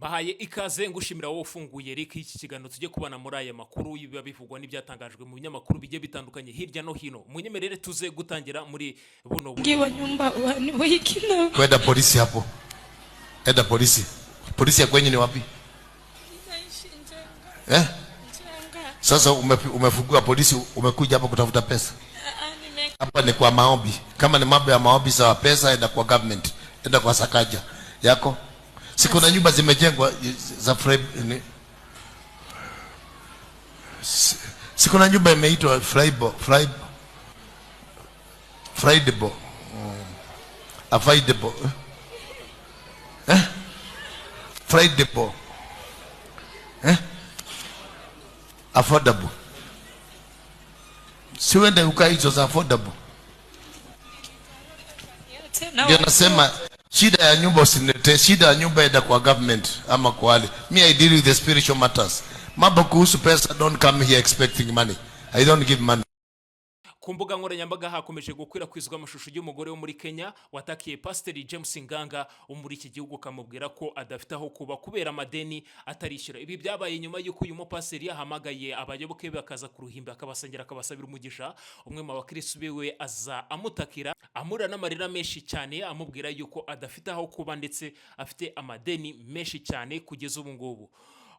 Mbahaye ikaze, ngushimira wowe ufunguye link y'iki kiganiro, tujye kubana muri aya makuru biba bivugwa n'ibyatangajwe mu binyamakuru bigiye bitandukanye hirya no hino. Munyemerere tuze gutangira muri buno buryo. Ngiwa nyumba one week na Kwenda polisi hapo. Enda polisi. Polisi ya kwenye ni wapi? Naishi Njenga. Eh? Njenga. Sasa umefungua polisi, umekuja hapa kutafuta pesa. Ah, nime Hapa ni kwa maombi. Kama ni mambo ya maombi sawa, pesa enda kwa government, enda kwa Sakaja yako. Si kuna nyumba zimejengwa za frame ni si kuna nyumba imeitwa Fraibo, Fraibo, Fraidable, Affordable, eh? Fraidable, eh? Affordable. Si uende ukae hizo za affordable. Tena. Ndio nasema shida ya nyumba usiniletee. Shida ya nyumba enda kwa government ama kwa wale. Me, I deal with the spiritual matters. Mambo kuhusu pesa, don't come here expecting money. I don't give money. Ku mbuga nkoranyambaga hakomeje gukwirakwizwa amashusho y'umugore wo muri Kenya watakiye Pasiteri James Nganga wo muri iki gihugu, akamubwira ko adafite aho kuba kubera amadeni atarishyura. Ibi byabaye nyuma y'uko uyu mupasiteri yahamagaye abayoboke be bakaza ku ruhimbi, akabasengera, akabasabira umugisha. Umwe mu bakirisitu biwe aza amutakira, amurira n'amarira menshi cyane, amubwira yuko adafite aho kuba ndetse afite amadeni menshi cyane kugeza ubu ngubu.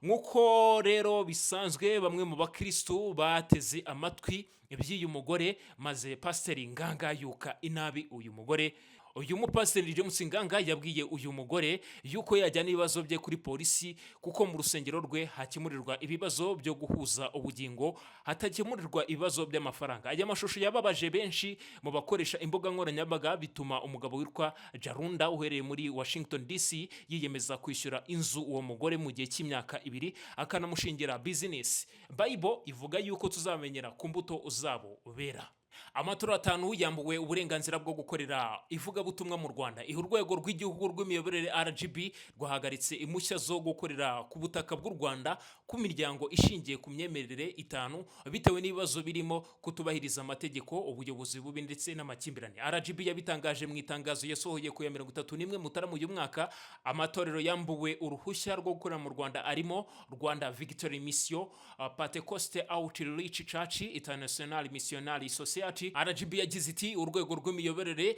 Nk'uko rero bisanzwe, bamwe mu bakirisitu bateze amatwi iby'uyu mugore, maze Pasiteri Nganga yuka inabi uyu mugore. Uyu mupasiteri James Nganga yabwiye uyu mugore yuko yajyana ibibazo bye kuri polisi, kuko mu rusengero rwe hakemurirwa ibibazo byo guhuza ubugingo, hatakemurirwa ibibazo by'amafaranga. Aya mashusho yababaje benshi mu bakoresha imbuga nkoranyambaga, bituma umugabo witwa Jarunda uherereye muri Washington DC yiyemeza kwishyura inzu uwo mugore mu gihe cy'imyaka 2, akanamushingira business. Bible ivuga yuko tuzamenyera ku mbuto zabo bera. Amatorero atanu yambuwe uburenganzira bwo gukorera ivugabutumwa mu Rwanda. Iha Urwego rw'Igihugu rw'Imiyoborere, RGB, rwahagaritse impushya zo gukorera ku butaka bw'u Rwanda ku miryango ishingiye ku myemerere itanu, bitewe n'ibibazo birimo kutubahiriza amategeko, ubuyobozi bubi ndetse n'amakimbirane. RGB yabitangaje mu itangazo yasohoye ku ya 31 Mutarama uyu mwaka. Amatorero yambuwe uruhushya rwo gukorera mu Rwanda arimo Rwanda Victory Mission, Pentecost Outreach Church, International Missionary Society. RGB yagize iti: "Urwego rw'imiyoborere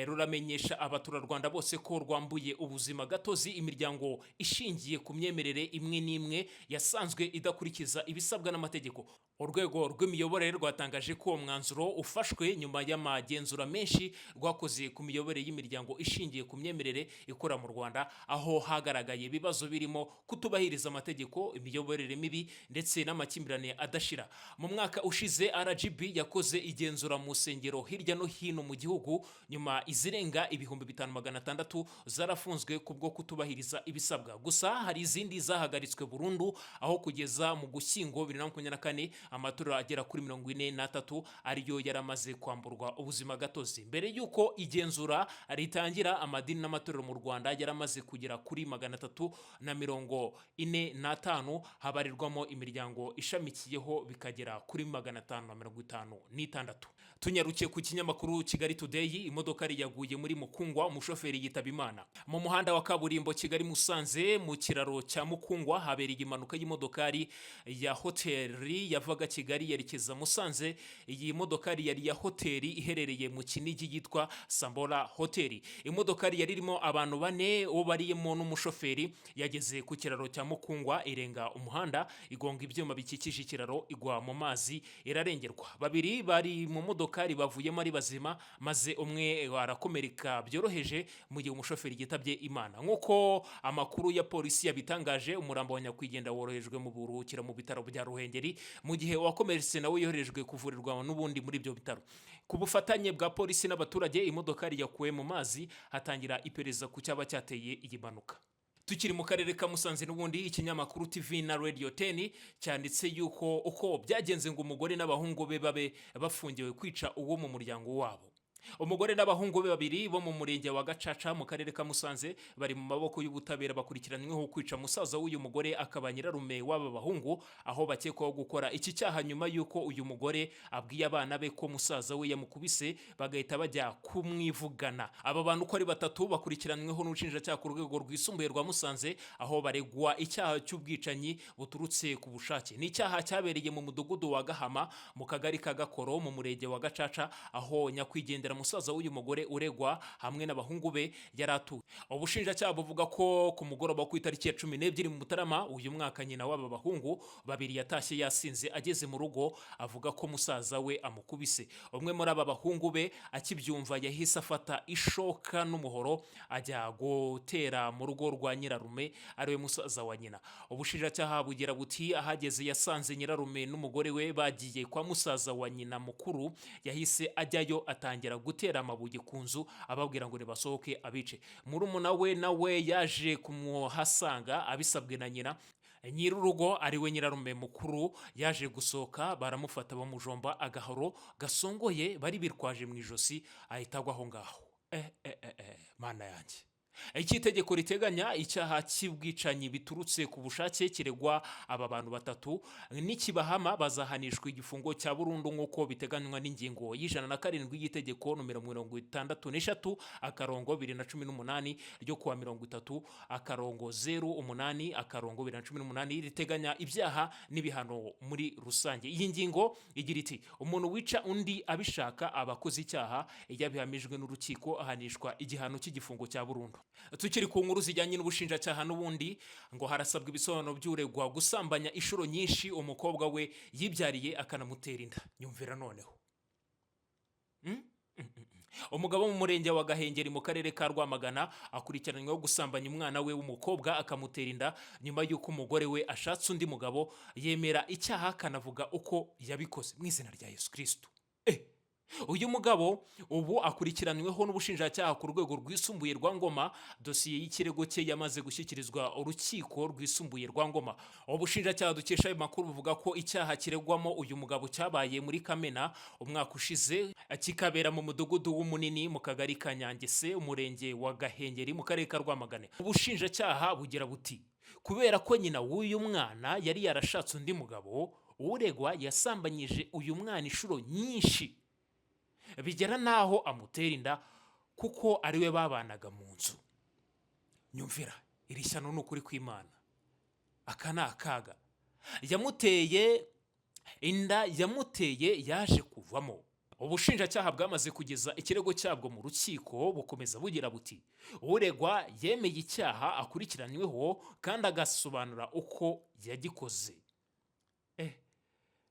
ruramenyesha abaturarwanda bose ko rwambuye ubuzima gatozi imiryango ishingiye ku myemerere imwe n'imwe yasanzwe idakurikiza ibisabwa n'amategeko." Urwego rw'imiyoborere rwatangaje ko uwo mwanzuro ufashwe nyuma y'amagenzura menshi rwakoze ku miyoborere y'imiryango ishingiye ku myemerere ikora mu Rwanda, aho hagaragaye ibibazo birimo kutubahiriza amategeko, imiyoborere mibi ndetse n'amakimbirane adashira. Mu mwaka ushize RGB yakoze igenzura mu nsengero hirya no hino mu gihugu, nyuma izirenga 5600 zarafunzwe kubwo kutubahiriza ibisabwa. Gusa hari izindi zahagaritswe burundu, aho kugeza mu Gushyingo 2024 amatorero agera kuri 43 ariyo yaramaze kwamburwa ubuzima gatozi. Mbere y'uko igenzura ritangira, amadini n'amatorero mu Rwanda yaramaze kugera kuri 345, habarirwamo imiryango ishamikiyeho bikagera kuri 556. Tunyarukiye ku kinyamakuru Kigali Today, imodoka yaguye muri Mukungwa, umushoferi yitaba Imana. Mu muhanda wa kaburimbo Kigali Musanze, mu kiraro cya Mukungwa, habereye impanuka y'imodokari ya hoteli yavaga Kigali yerekeza Musanze. Iyi modokari yari ya hoteli iherereye mu Kinigi yitwa Sambora Hoteli. Imodokari yari irimo abantu bane, uwo bariyemo n'umushoferi, yageze ku kiraro cya Mukungwa irenga umuhanda, igonga ibyuma bikikije ikiraro, igwa mu mazi, irarengerwa. Babiri bari mu modokari bavuyemo ari bazima, maze umwe arakomereka byoroheje, mu gihe umushoferi yitabye Imana, nk'uko amakuru ya polisi yabitangaje. Umurambo wa nyakwigendera worohejwe mu buruhukiro mu bitaro bya Ruhengeri, mu gihe uwakomeretse nawe yoherejwe kuvurirwa n'ubundi muri ibyo bitaro. Ku bufatanye bwa polisi n'abaturage, imodokari yakuwe mu mazi, hatangira iperereza ku cyaba cyateye iyi mpanuka. Tukiri mu karere ka Musanze n'ubundi, ikinyamakuru TV na Radio 10 cyanditse yuko uko byagenze ngo umugore n'abahungu be babe bafungiwe kwica uwo mu muryango wabo. Umugore n'abahungu be babiri bo mu murenge wa Gacaca mu karere ka Musanze bari mu maboko y'ubutabera, bakurikiranyweho kwica musaza w'uyu mugore akaba nyirarume w'aba bahungu, aho bakekwaho gukora iki cyaha nyuma y'uko uyu mugore abwiye abana be ko musaza we yamukubise, bagahita bajya kumwivugana. Aba bantu uko ari batatu bakurikiranyweho n'ubushinjacyaha ku rwego rwisumbuye rwa Musanze, aho baregwa icyaha cy'ubwicanyi buturutse ku bushake. Ni icyaha cyabereye mu mudugudu wa Gahama, mu kagari ka Gakoro, mu murenge wa Gacaca, aho nyakwigendera musaza w'uyu mugore uregwa hamwe n'abahungu be yari atuye. Ubushinjacyaha buvuga ko ku mugoroba ku itariki ya 12 mu Mutarama uyu mwaka, nyina w'aba bahungu babiri yatashye yasinze, ageze mu rugo avuga ko musaza we amukubise. Umwe muri aba bahungu be akibyumva yahise afata ishoka n'umuhoro ajya gutera mu rugo rwa nyirarume, ariwe musaza wa nyina. Ubushinjacyaha bugira buti: "Ahageze yasanze nyirarume n'umugore we bagiye kwa musaza wa nyina mukuru. Yahise ajyayo atangira gutera amabuye ku nzu, ababwira ngo nibasohoke abice." Murumuna we nawe yaje kumuhasanga abisabwe na nyina. Nyir'urugo, ariwe nyirarume mukuru, yaje gusohoka, baramufata bamujomba agahoro gasongoye bari bitwaje mu ijosi, ahita agwa aho ngaho. Eh, eh, eh, eh, Mana yanjye! Iki itegeko riteganya icyaha cy'ubwicanyi biturutse ku bushake kiregwa aba bantu batatu, nikibahama bazahanishwa igifungo cya burundu nk'uko biteganywa n'ingingo ya 107 y'itegeko nomero 63/2018 ryo kuwa 30-08-2018, riteganya ibyaha n'ibihano muri rusange. Iyi ngingo igira iti: "Umuntu wica undi abishaka aba akoze icyaha. Iyo abihamijwe n'urukiko ahanishwa igihano cy'igifungo cya burundu." Tukiri ku nkuru zijyanye n'ubushinjacyaha n'ubundi, ngo harasabwa ibisobanuro by'uregwa gusambanya inshuro nyinshi umukobwa we yibyariye akanamutera inda. Nyumvira noneho. Umugabo wo mu murenge wa Gahengeri mu karere ka Rwamagana akurikiranyweho gusambanya umwana we w'umukobwa akamutera inda nyuma y'uko umugore we ashatse undi mugabo. Yemera icyaha akanavuga uko yabikoze. Mu izina rya Yesu Kirisitu! Uyu mugabo ubu akurikiranyweho n'ubushinjacyaha ku rwego rwisumbuye rwa Ngoma. Dosiye y'ikirego cye yamaze gushyikirizwa urukiko rwisumbuye rwa Ngoma. Ubushinjacyaha dukesha ayo makuru buvuga ko icyaha kiregwamo uyu mugabo cyabaye muri Kamena umwaka ushize, kikabera mu mudugudu w'Umunini, mu kagari ka Nyangese, umurenge wa Gahengeri, mu karere ka Rwamagana. Ubushinjacyaha bugira buti: "Kubera ko nyina w'uyu mwana yari yarashatse undi mugabo, uregwa yasambanyije uyu mwana inshuro nyinshi bigera n'aho amutera inda kuko ariwe babanaga mu nzu." Nyumvira iri shyano! Ni ukuri kw'Imana, aka ni akaga. Yamuteye inda, yamuteye yaje kuvamo. Ubushinjacyaha bwamaze kugeza ikirego cyabwo mu rukiko. Bukomeza bugira buti: "Uregwa yemeye icyaha akurikiranyweho kandi agasobanura uko yagikoze."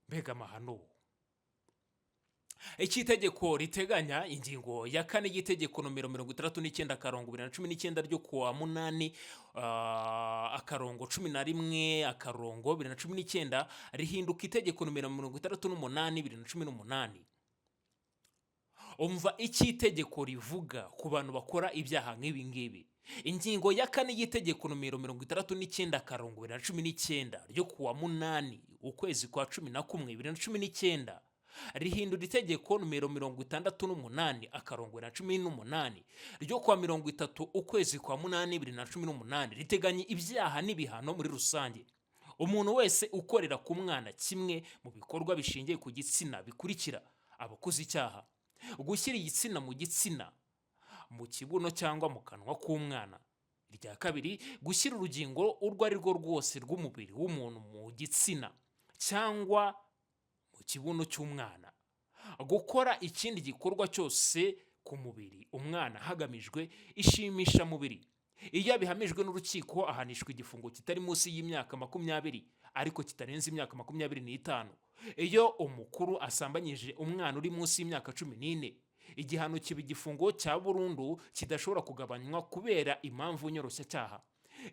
Mbega amahano! Icyo itegeko riteganya, ingingo ya 4 y'itegeko nomero 69/2019 ryo kuwa 8 akarongo 11-2019, rihinduka itegeko nomero 68/2018. Umva icyo itegeko rivuga ku bantu bakora ibyaha nk'ibi ngibi. Ingingo ya 4 y'itegeko nomero 69/2019 ryo kuwa 8 ukwezi kwa 11 2019, rihindura itegeko nomero 68/2018 ryo kuwa 30 ukwezi kwa 8 2018, riteganya ibyaha n'ibihano muri rusange. Umuntu wese ukorera ku mwana kimwe mu bikorwa bishingiye ku gitsina bikurikira aba akoze icyaha: gushyira igitsina mu gitsina, mu kibuno cyangwa mu kanwa k'umwana. Irya kabiri, gushyira urugingo urwo ari rwo rwose rw'umubiri w'umuntu mu gitsina cyangwa mu kibuno cy'umwana. Gukora ikindi gikorwa cyose ku mubiri umwana hagamijwe ishimishamubiri. Iyo abihamijwe n'urukiko ahanishwa igifungo kitari munsi y'imyaka 20 ariko kitarenze imyaka 25. Iyo umukuru asambanyije umwana uri munsi y'imyaka 14, igihano kiba igifungo cya burundu kidashobora kugabanywa kubera impamvu nyoroshyacyaha.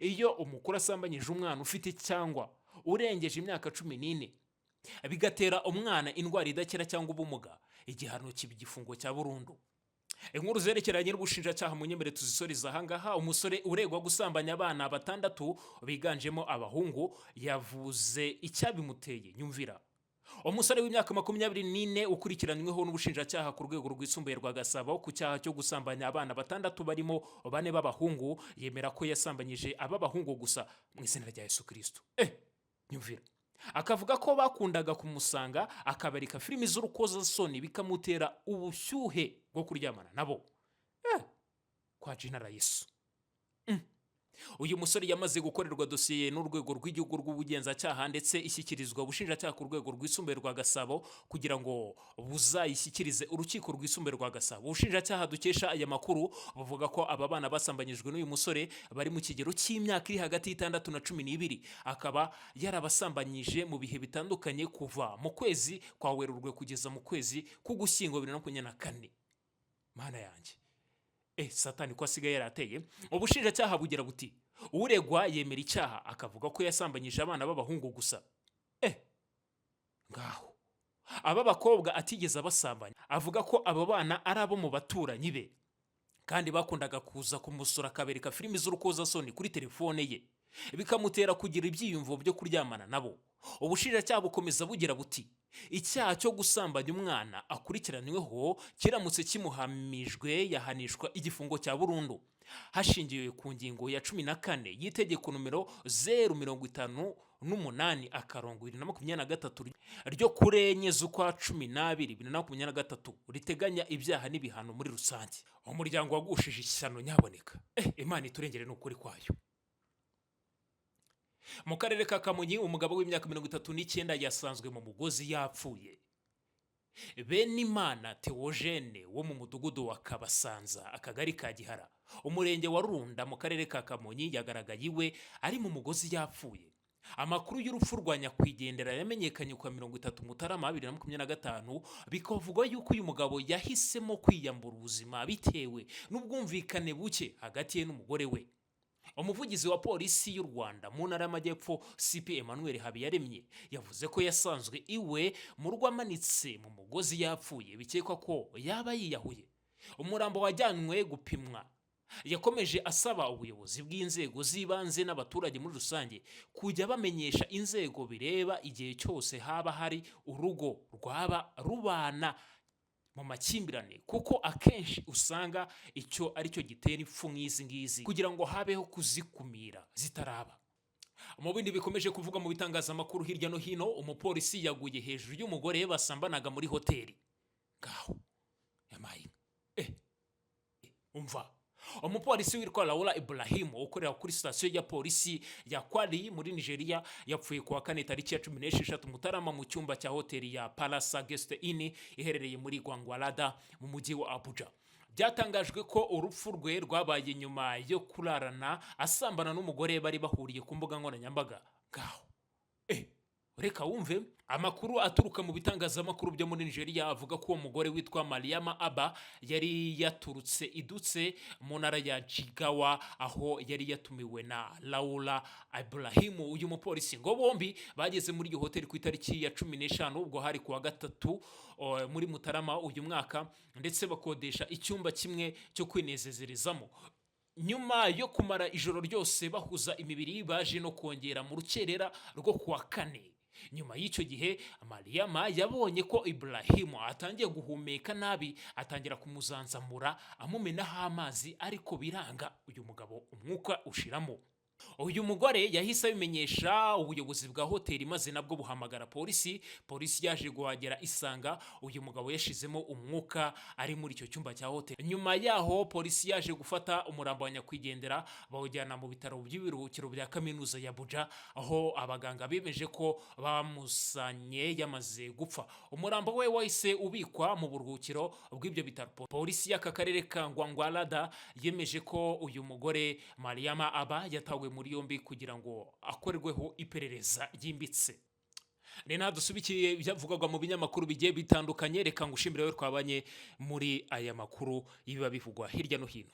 Iyo umukuru asambanyije umwana ufite cyangwa urengeje imyaka 14, bigatera umwana indwara idakira cyangwa ubumuga, igihano kiba igifungo cya burundu. Inkuru zerekeranye n'ubushinjacyaha munyemere tuzisoreza ahangaha. Umusore uregwa gusambanya abana batandatu biganjemo abahungu yavuze icyabimuteye. Nyumvira. Umusore w'imyaka 24 ukurikiranyweho n'ubushinjacyaha ku rwego rwisumbuye rwa Gasabo ku cyaha cyo gusambanya abana batandatu barimo bane b'abahungu, yemera ko yasambanyije aba bahungu gusa mu izina rya Yesu Kristo. Nyumvira! Akavuga ko bakundaga kumusanga akabereka filimi z'urukozasoni, bikamutera ubushyuhe bwo kuryamana nabo. Kwa jina la Yesu! Uyu musore yamaze gukorerwa dosiye n'urwego rw'igihugu rw'ubugenzacyaha, ndetse ishyikirizwa ubushinjacyaha ku rwego rwisumbuye rwa Gasabo kugira ngo buzayishyikirize urukiko rwisumbuye rwa Gasabo. Ubushinjacyaha dukesha aya makuru buvuga ko aba bana basambanyijwe n'uyu musore bari mu kigero cy'imyaka iri hagati y'6 na 12, akaba yarabasambanyije mu bihe bitandukanye kuva mu kwezi kwa Werurwe kugeza mu kwezi k'Ugushyingo 2024. Mana yanjye! Satani ko asigaye yarateye! Ubushinjacyaha bugira buti: "Uregwa yemera icyaha, akavuga ko yasambanyije abana b'abahungu gusa." Ngaho aba bakobwa atigeze abasambanya. Avuga ko abo bana ari abo mu baturanyi be, kandi bakundaga kuza kumusura akabereka filimi z'urukozasoni kuri telefone ye, bikamutera kugira ibyiyumvo byo kuryamana nabo. Ubushinjacyaha bukomeza bugira buti: "Icyaha cyo gusambanya umwana akurikiranyweho kiramutse kimuhamijwe, yahanishwa igifungo cya burundu hashingiwe ku ngingo ya 14 y'itegeko nomero 058-2023 ryo kuri 4 z'ukwa 12 2023, riteganya ibyaha n'ibihano muri rusange." Umuryango wagushije ishyano nyaboneka! Imana iturengere n'ukuri kwayo. Mu karere ka Kamonyi, umugabo w'imyaka 39 yasanzwe mu mugozi yapfuye. Benimana Theogene wo mu mudugudu wa Kabasanza, akagari ka Gihara, umurenge wa Runda, mu karere ka Kamonyi, yagaragaye iwe ari mu mugozi yapfuye. Amakuru y'urupfu rwa nyakwigendera yamenyekanye ku wa 30 Mutarama 2025, bikavugwa yuko uyu mugabo yahisemo kwiyambura ubuzima bitewe n'ubwumvikane buke hagati ye n'umugore we. Umuvugizi wa Polisi y'u Rwanda mu Ntara y'Amajyepfo, CP Emmanuel Habiyaremye, yavuze ko yasanzwe iwe mu rugo amanitse mu mugozi yapfuye, bikekwa ko yaba yiyahuye. Umurambo wajyanwe gupimwa. Yakomeje asaba ubuyobozi bw'inzego z'ibanze n'abaturage muri rusange kujya bamenyesha inzego bireba igihe cyose haba hari urugo rwaba rubana mu makimbirane, kuko akenshi usanga icyo ari cyo gitera impfu nk'izi ngizi, kugira ngo habeho kuzikumira zitaraba. Mu bindi bikomeje kuvuga mu bitangazamakuru hirya no hino, umupolisi yaguye hejuru y'umugore basambanaga muri hoteli. Ngaho yamaye inka! Umva, umupolisi witwa Laura Ibrahim ukorera kuri sitasiyo ya polisi ya Kwali muri Nigeria yapfuye kuwa kane tariki ya 16 Mutarama mu cyumba cya hoteli ya Palasa Guest Inn iherereye muri Gwagwalada mu mujyi wa Abuja. Byatangajwe ko urupfu rwe rwabaye nyuma yo kurarana asambana n'umugore bari bahuriye ku mbuga nkoranyambaga. Ngaho! Reka wumve amakuru aturuka mu bitangazamakuru byo muri Nigeria avuga ko uwo mugore witwa Mariama Abba yari yaturutse idutse mu ntara ya Jigawa, aho yari yatumiwe na Laura Ibrahimu, uyu mupolisi. Ngo bombi bageze muri iyo hoteli ku itariki ya 15, ubwo hari kuwa gatatu muri Mutarama uyu mwaka, ndetse bakodesha icyumba kimwe cyo kwinezezerezamo. Nyuma yo kumara ijoro ryose bahuza imibiri, baje no kongera mu rukerera rwo kuwa kane. Nyuma y'icyo gihe, Mariyama yabonye ko Iburahimu atangiye guhumeka nabi, atangira kumuzanzamura amumenaho amazi, ariko biranga, uyu mugabo umwuka ushiramo. Uyu mugore yahise abimenyesha ubuyobozi bwa hoteli, maze nabwo buhamagara polisi. Polisi yaje guhagera isanga uyu mugabo yashizemo umwuka ari muri icyo cyumba cya hoteli. Nyuma yaho, polisi yaje gufata umurambo wa nyakwigendera bawujyana mu bitaro by'ibiruhukiro bya kaminuza ya Abuja, aho abaganga bemeje ko bamusanye yamaze gupfa. Umurambo we wahise ubikwa mu buruhukiro bw'ibyo bitaro. Polisi y'aka karere ka Gwagwalada yemeje ko uyu mugore Mariama Aba yatawe muri yombi kugira ngo akorerweho iperereza ryimbitse. Ni dusubikiye ibyavugwaga mu binyamakuru bigiye bitandukanye. Reka ngushimire wowe twabanye muri aya makuru y'ibiba bivugwa hirya no hino.